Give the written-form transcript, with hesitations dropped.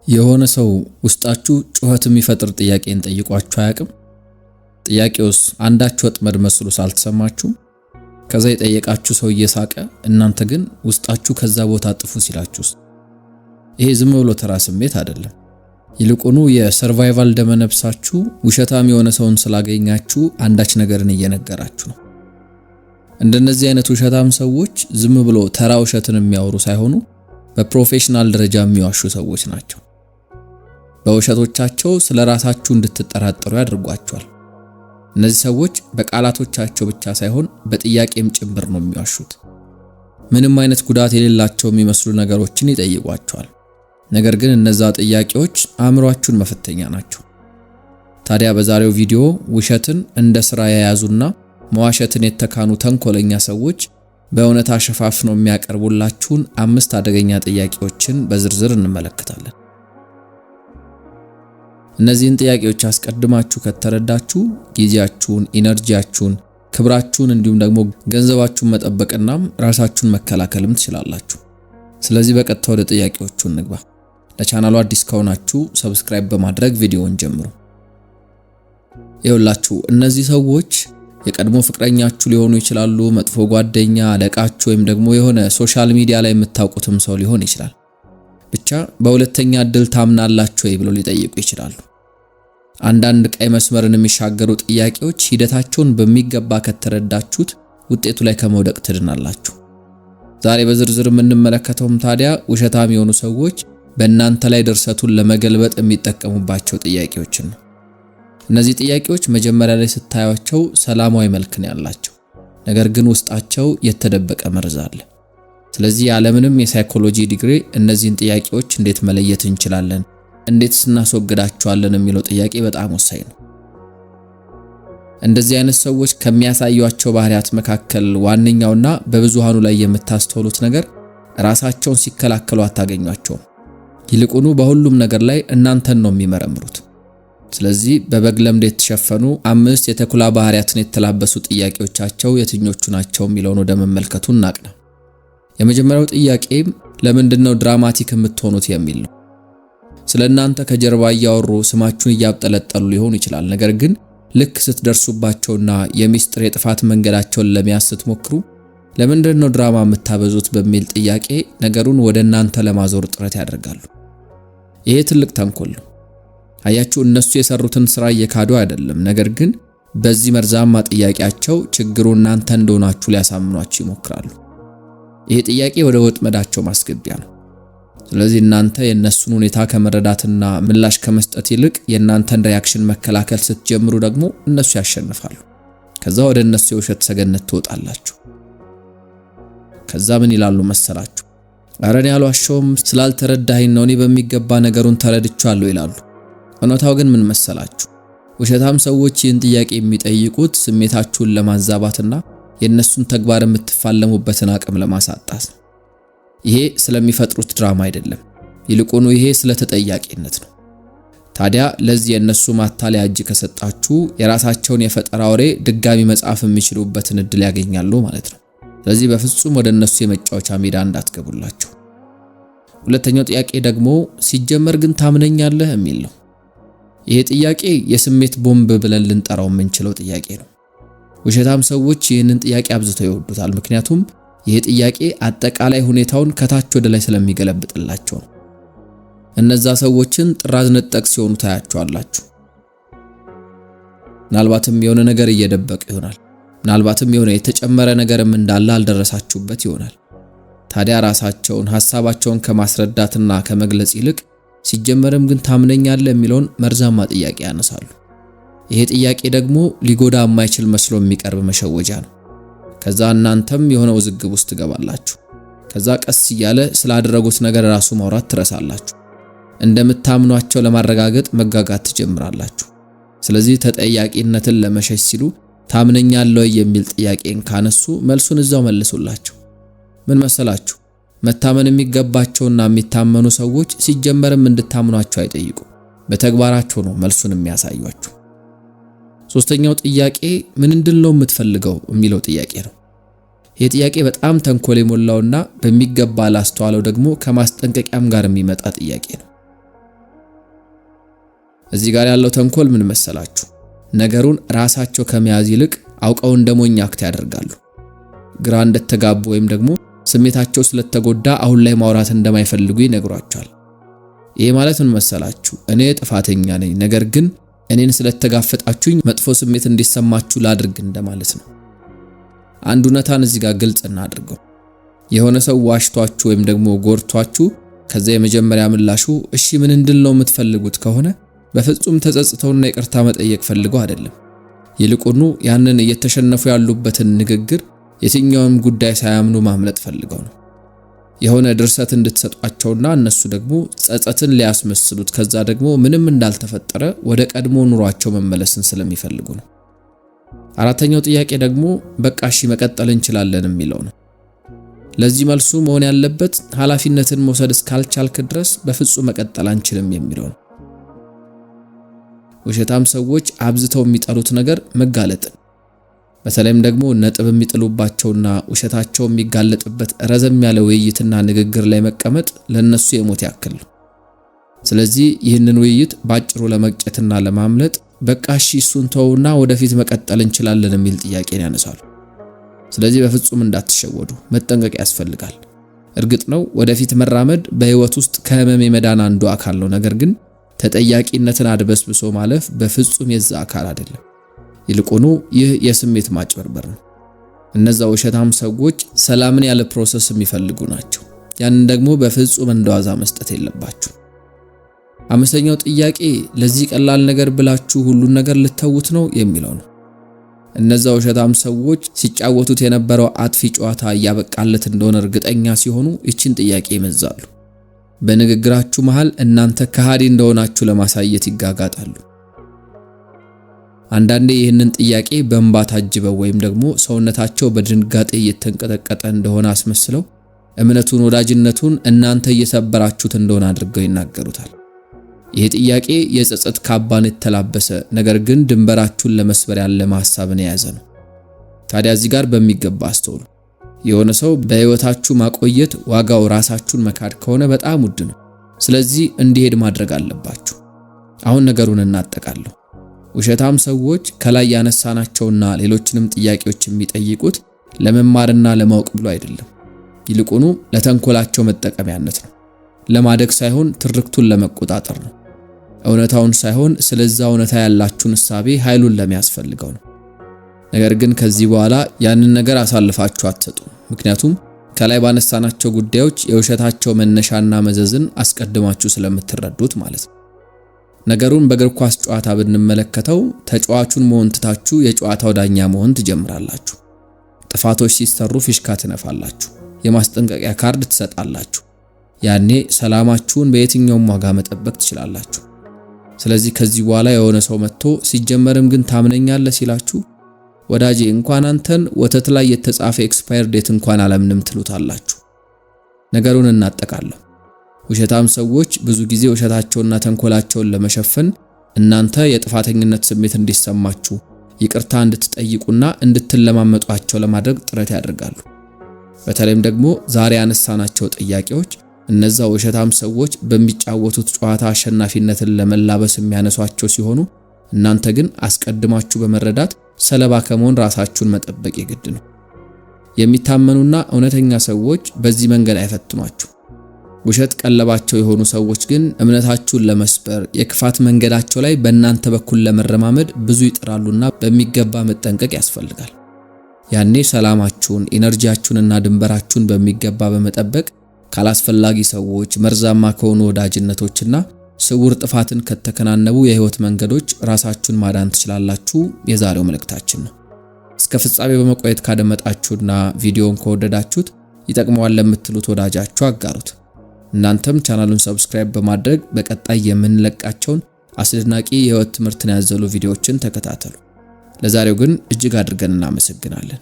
የሆነ ሰው ውስጣችሁ ጩኸት የሚፈጥር ጥያቄን ጠይቋችሁ አያውቅም? ጥያቄውስ አንዳች ወጥመድ መስሎ ሳልተሰማችሁም? ከዛ የጠየቃችሁ ሰው እየሳቀ እናንተ ግን ውስጣችሁ ከዛ ቦታ ጥፉ ሲላችሁስ? ይሄ ዝም ብሎ ተራ ስሜት አይደለም። ይልቁኑ የ survival ደመነፍሳችሁ ውሸታም የሆነ ሰውን ስላገኛችሁ አንዳች ነገርን እየነገራችሁ ነው። እንደነዚህ አይነት ውሸታም ሰዎች ዝም ብሎ ተራ ውሸትን የሚያወሩ ሳይሆኑ በ professional ደረጃ የሚዋሹ ሰዎች ናቸው። በውሸቶቻቸው ስለ ራሳችሁ እንድትጠራጠሩ ያደርጓቸዋል። እነዚህ ሰዎች በቃላቶቻቸው ብቻ ሳይሆን በጥያቄም ጭምር ነው የሚዋሹት። ምንም አይነት ጉዳት የሌላቸው የሚመስሉ ነገሮችን ይጠይቋቸዋል። ነገር ግን እነዛ ጥያቄዎች አእምሯችሁን መፈተኛ ናቸው። ታዲያ በዛሬው ቪዲዮ ውሸትን እንደ ስራ የያዙና መዋሸትን የተካኑ ተንኮለኛ ሰዎች በእውነታ ሸፋፍነው የሚያቀርቡላችሁን 5 አደገኛ ጥያቄዎችን በዝርዝር እንመለከታለን። እነዚህን ጥያቄዎች አስቀድማችሁ ከተረዳችሁ ጊዜያችሁን፣ energy ያችሁን፣ ክብራችሁን እንዲሁም ደግሞ ገንዘባችሁን መጠበቅና ራሳችሁን መከላከልም ትችላላችሁ። ስለዚህ በቀጥታ ወደ ጥያቄዎቹ እንግባ። ለቻናሉ አዲስ ከሆናችሁ subscribe በማድረግ ቪዲዮውን ጀምሩ። ይኸውላችሁ እነዚህ ሰዎች የቀድሞ ፍቅረኛችሁ ሊሆኑ ይችላሉ፣ መጥፎ ጓደኛ፣ አለቃችሁ ወይም ደግሞ የሆነ social media ላይ የምታውቁትም ሰው ሊሆን ይችላል። ብቻ በሁለተኛ እድል ታምናላችሁ ወይ ብለው ሊጠይቁ ይችላሉ። አንዳንድ ቀይ መስመርን የሚሻገሩ ጥያቄዎች ሂደታቸውን በሚገባ ከተረዳችሁት ውጤቱ ላይ ከመውደቅ ትድናላችሁ። ዛሬ በዝርዝር የምንመለከተውም ታዲያ ውሸታም የሆኑ ሰዎች በእናንተ ላይ ድርሰቱን ለመገልበጥ የሚጠቀሙባቸው ጥያቄዎችን ነው። እነዚህ ጥያቄዎች መጀመሪያ ላይ ስታዩቸው ሰላማዊ መልክ ነው ያላቸው፣ ነገር ግን ውስጣቸው የተደበቀ መርዝ አለ። ስለዚህ ያለምንም የሳይኮሎጂ ዲግሪ እነዚህን ጥያቄዎች እንዴት መለየት እንችላለን፣ እንዴት ስናስወግዳቸዋለን የሚለው ጥያቄ በጣም ወሳኝ ነው። እንደዚህ አይነት ሰዎች ከሚያሳዩአቸው ባህሪያት መካከል ዋነኛውና በብዙሃኑ ላይ የምታስተውሉት ነገር ራሳቸውን ሲከላከሉ አታገኟቸውም። ይልቁኑ በሁሉም ነገር ላይ እናንተን ነው የሚመረምሩት። ስለዚህ በበግ ለምድ የተሸፈኑ 5 የተኩላ ባህሪያትን የተላበሱ ጥያቄዎቻቸው የትኞቹ ናቸው የሚለውን ወደ መመልከቱ እናቅና። የመጀመሪያው ጥያቄ ለምንድን ነው dramatic የምትሆኑት የሚል ነው። ስለ እናንተ ከጀርባ እያወሩ ስማችሁን እያብጠለጠሉ ሊሆን ይችላል። ነገር ግን ልክ ስትደርሱባቸውና የሚስጥር የጥፋት መንገዳቸውን ለመያዝ ስትሞክሩ ለምንድን ነው ድራማ የምታበዙት በሚል ጥያቄ ነገሩን ወደ እናንተ ለማዞር ጥረት ያደርጋሉ። ይሄ ትልቅ ተንኮል ነው። አያችሁ፣ እነሱ የሰሩትን ስራ እየካዱ አይደለም። ነገር ግን በዚህ መርዛማ ጥያቄያቸው ችግሩ እናንተ እንደሆናችሁ ሊያሳምኗችሁ ይሞክራሉ። ይሄ ጥያቄ ወደ ወጥመዳቸው ማስገቢያ ነው። ስለዚህ እናንተ የእነሱን ሁኔታ ከመረዳትና ምላሽ ከመስጠት ይልቅ የእናንተን reaction መከላከል ስትጀምሩ ደግሞ እነሱ ያሸንፋሉ። ከዛ ወደ እነሱ የውሸት ሰገነት ትወጣላችሁ። ከዛ ምን ይላሉ መሰላችሁ? ኧረ እኔ አልዋሸሁም፣ ስላልተረዳኸኝ ነው፣ እኔ በሚገባ ነገሩን ተረድቻለሁ ይላሉ። እውነታው ግን ምን መሰላችሁ? ውሸታም ሰዎች ይህን ጥያቄ የሚጠይቁት ስሜታችሁን ለማዛባትና የእነሱን ተግባር የምትፋለሙበትን አቅም ለማሳጣት ነው። ይሄ ስለሚፈጥሩት ድራማ አይደለም። ይልቁኑ ይሄ ስለ ተጠያቂነት ነው። ታዲያ ለዚህ የእነሱ ማታለያ እጅ ከሰጣችሁ የራሳቸውን የፈጠራ ወሬ ድጋሚ መጻፍ የሚችሉበትን እድል ያገኛሉ ማለት ነው። ስለዚህ በፍጹም ወደ እነሱ የመጫወቻ ሜዳ እንዳትገቡላቸው። ሁለተኛው ጥያቄ ደግሞ ሲጀመር ግን ታምነኛለህ የሚል ነው። ይሄ ጥያቄ የስሜት ቦምብ ብለን ልንጠራው የምንችለው ጥያቄ ነው። ውሸታም ሰዎች ይህንን ጥያቄ አብዝተው ይወዱታል። ምክንያቱም ይሄ ጥያቄ አጠቃላይ ሁኔታውን ከታች ወደ ላይ ስለሚገለብጥላቸው ነው። እነዛ ሰዎችን ጥራዝ ነጠቅ ሲሆኑ ታያቸዋላችሁ። ምናልባትም የሆነ ነገር እየደበቁ ይሆናል። ምናልባትም የሆነ የተጨመረ ነገርም እንዳለ አልደረሳችሁበት ይሆናል። ታዲያ ራሳቸውን ሐሳባቸውን ከማስረዳትና ከመግለጽ ይልቅ ሲጀመርም ግን ታምነኛለህ የሚለውን መርዛማ ጥያቄ ያነሳሉ። ይሄ ጥያቄ ደግሞ ሊጎዳ የማይችል መስሎ የሚቀርብ መሸወጃ ነው። ከዛ እናንተም የሆነ ውዝግብ ውስጥ ትገባላችሁ። ከዛ ቀስ እያለ ስላደረጉት ነገር ራሱ ማውራት ትረሳላችሁ። እንደምታምኗቸው ለማረጋገጥ መጋጋት ትጀምራላችሁ። ስለዚህ ተጠያቂነትን ለመሸሽ ሲሉ ታምነኛለህ የሚል ጥያቄን ካነሱ መልሱን እዛው መልሱላቸው። ምን መሰላችሁ? መታመን የሚገባቸውና የሚታመኑ ሰዎች ሲጀመርም እንድታምኗቸው አይጠይቁም። በተግባራቸው ነው መልሱን የሚያሳዩአችሁ። ሶስተኛው ጥያቄ ምን እንድል ነው የምትፈልገው የሚለው ጥያቄ ነው። ይህ ጥያቄ በጣም ተንኮል የሞላውና በሚገባ ላስተዋለው ደግሞ ከማስጠንቀቂያም ጋር የሚመጣ ጥያቄ ነው። እዚህ ጋር ያለው ተንኮል ምን መሰላችሁ? ነገሩን ራሳቸው ከመያዝ ይልቅ አውቀው እንደሞኝ act ያደርጋሉ። ግራ እንደተጋቡ ወይም ደግሞ ስሜታቸው ስለተጎዳ አሁን ላይ ማውራት እንደማይፈልጉ ይነግሯቸዋል። ይሄ ማለት ምን መሰላችሁ? እኔ ጥፋተኛ ነኝ፣ ነገር ግን እኔን ስለተጋፈጣችሁኝ መጥፎ ስሜት እንዲሰማችሁ ላድርግ እንደማለት ነው። አንድ እውነታን እዚህ ጋር ግልጽ እናድርገው። የሆነ ሰው ዋሽቷችሁ ወይም ደግሞ ጎርቷችሁ ከዛ የመጀመሪያ ምላሹ እሺ ምን እንድል ነው የምትፈልጉት ከሆነ በፍጹም ተጸጽተውና ይቅርታ መጠየቅ ፈልገው አይደለም። ይልቁኑ ያንን እየተሸነፉ ያሉበትን ንግግር የትኛውም ጉዳይ ሳያምኑ ማምለጥ ፈልገው ነው። የሆነ ድርሰት እንድትሰጧቸውና እነሱ ደግሞ ጸጸትን ሊያስመስሉት ከዛ ደግሞ ምንም እንዳልተፈጠረ ወደ ቀድሞ ኑሯቸው መመለስን ስለሚፈልጉ ነው። አራተኛው ጥያቄ ደግሞ በቃ እሺ መቀጠል እንችላለን የሚለው ነው። ለዚህ መልሱ መሆን ያለበት ኃላፊነትን መውሰድ እስካልቻልክ ድረስ በፍጹም መቀጠል አንችልም የሚለው ነው። ውሸታም ሰዎች አብዝተው የሚጠሉት ነገር መጋለጥን፣ በተለይም ደግሞ ነጥብ የሚጥሉባቸውና ውሸታቸው የሚጋለጥበት ረዘም ያለ ውይይትና ንግግር ላይ መቀመጥ ለነሱ የሞት ያክል ነው። ስለዚህ ይህንን ውይይት ባጭሩ ለመቅጨትና ለማምለጥ በቃ እሺ እሱን ተውና ወደፊት መቀጠል እንችላለን የሚል ጥያቄን ያነሳሉ። ስለዚህ በፍጹም እንዳትሸወዱ መጠንቀቅ ያስፈልጋል። እርግጥ ነው ወደፊት መራመድ በህይወት ውስጥ ከህመም የመዳን አንዱ አካል ነው። ነገር ግን ተጠያቂነትን አድበስብሶ ማለፍ በፍጹም የዛ አካል አይደለም። ይልቁኑ ይህ የስሜት ማጭበርበር ነው። እነዛ ውሸታም ሰዎች ሰላምን ያለ process የሚፈልጉ ናቸው። ያንን ደግሞ በፍጹም እንደዋዛ መስጠት የለባችሁ። አምስተኛው ጥያቄ ለዚህ ቀላል ነገር ብላችሁ ሁሉን ነገር ልተውት ነው የሚለው ነው። እነዛ ውሸታም ሰዎች ሲጫወቱት የነበረው አጥፊ ጨዋታ እያበቃለት እንደሆነ እርግጠኛ ሲሆኑ ይችን ጥያቄ ይመዛሉ። በንግግራችሁ መሃል እናንተ ከሃዲ እንደሆናችሁ ለማሳየት ይጋጋጣሉ። አንዳንዴ ይህንን ጥያቄ በእንባ ታጅበው ወይም ደግሞ ሰውነታቸው በድንጋጤ እየተንቀጠቀጠ እንደሆነ አስመስለው እምነቱን፣ ወዳጅነቱን እናንተ እየሰበራችሁት እንደሆነ አድርገው ይናገሩታል። ይህ ጥያቄ የጸጸት ካባን የተላበሰ ነገር ግን ድንበራችሁን ለመስበር ያለመ ሐሳብን የያዘ ነው። ታዲያ እዚህ ጋር በሚገባ አስተውሉ። የሆነ ሰው በሕይወታችሁ ማቆየት ዋጋው ራሳችሁን መካድ ከሆነ በጣም ውድ ነው። ስለዚህ እንዲሄድ ማድረግ አለባችሁ። አሁን ነገሩን እናጠቃለሁ። ውሸታም ሰዎች ከላይ ያነሳናቸውና ሌሎችንም ጥያቄዎች የሚጠይቁት ለመማርና ለማወቅ ብሎ አይደለም። ይልቁኑ ለተንኮላቸው መጠቀሚያነት ነው። ለማደግ ሳይሆን ትርክቱን ለመቆጣጠር ነው። እውነታውን ሳይሆን ስለዛ እውነታ ያላችሁን እሳቤ ኃይሉን ለሚያስፈልገው ነው። ነገር ግን ከዚህ በኋላ ያንን ነገር አሳልፋችሁ አትሰጡ። ምክንያቱም ከላይ ባነሳናቸው ጉዳዮች የውሸታቸው መነሻና መዘዝን አስቀድማችሁ ስለምትረዱት ማለት ነው። ነገሩን በእግር ኳስ ጨዋታ ብንመለከተው ተጫዋቹን መሆን ትታችሁ የጨዋታው ዳኛ መሆን ትጀምራላችሁ። ጥፋቶች ሲሰሩ ፊሽካ ትነፋላችሁ፣ የማስጠንቀቂያ ካርድ ትሰጣላችሁ። ያኔ ሰላማችሁን በየትኛውም ዋጋ መጠበቅ ትችላላችሁ። ስለዚህ ከዚህ በኋላ የሆነ ሰው መጥቶ ሲጀመርም ግን ታምነኛለህ ሲላችሁ ወዳጄ እንኳን አንተን ወተት ላይ የተጻፈ expire date እንኳን አላምንም ትሉታላችሁ። ነገሩን እናጠቃለሁ። ውሸታም ሰዎች ብዙ ጊዜ ውሸታቸውና ተንኮላቸውን ለመሸፈን እናንተ የጥፋተኝነት ስሜት እንዲሰማችሁ ይቅርታ እንድትጠይቁና እንድትለማመጧቸው ለማድረግ ጥረት ያደርጋሉ። በተለይም ደግሞ ዛሬ ያነሳናቸው ጥያቄዎች እነዛ ውሸታም ሰዎች በሚጫወቱት ጨዋታ አሸናፊነትን ለመላበስ የሚያነሷቸው ሲሆኑ እናንተ ግን አስቀድማችሁ በመረዳት ሰለባ ከመሆን ራሳችሁን መጠበቅ የግድ ነው። የሚታመኑና እውነተኛ ሰዎች በዚህ መንገድ አይፈትኗችሁ። ውሸት ቀለባቸው የሆኑ ሰዎች ግን እምነታችሁን ለመስበር የክፋት መንገዳቸው ላይ በእናንተ በኩል ለመረማመድ ብዙ ይጥራሉና በሚገባ መጠንቀቅ ያስፈልጋል። ያኔ ሰላማችሁን፣ energy ያችሁንና ድንበራችሁን በሚገባ በመጠበቅ ካላስፈላጊ ሰዎች፣ መርዛማ ከሆኑ ወዳጅነቶችና ስውር ጥፋትን ከተከናነቡ የህይወት መንገዶች ራሳችሁን ማዳን ትችላላችሁ። የዛሬው መልእክታችን ነው። እስከ ፍጻሜ በመቆየት ካደመጣችሁና ቪዲዮውን ከወደዳችሁት ይጠቅመዋል ለምትሉት ወዳጃችሁ አጋሩት። እናንተም ቻናሉን subscribe በማድረግ በቀጣይ የምንለቃቸውን አስደናቂ የህይወት ትምህርትን ያዘሉ ቪዲዮዎችን ተከታተሉ። ለዛሬው ግን እጅግ አድርገን እናመሰግናለን።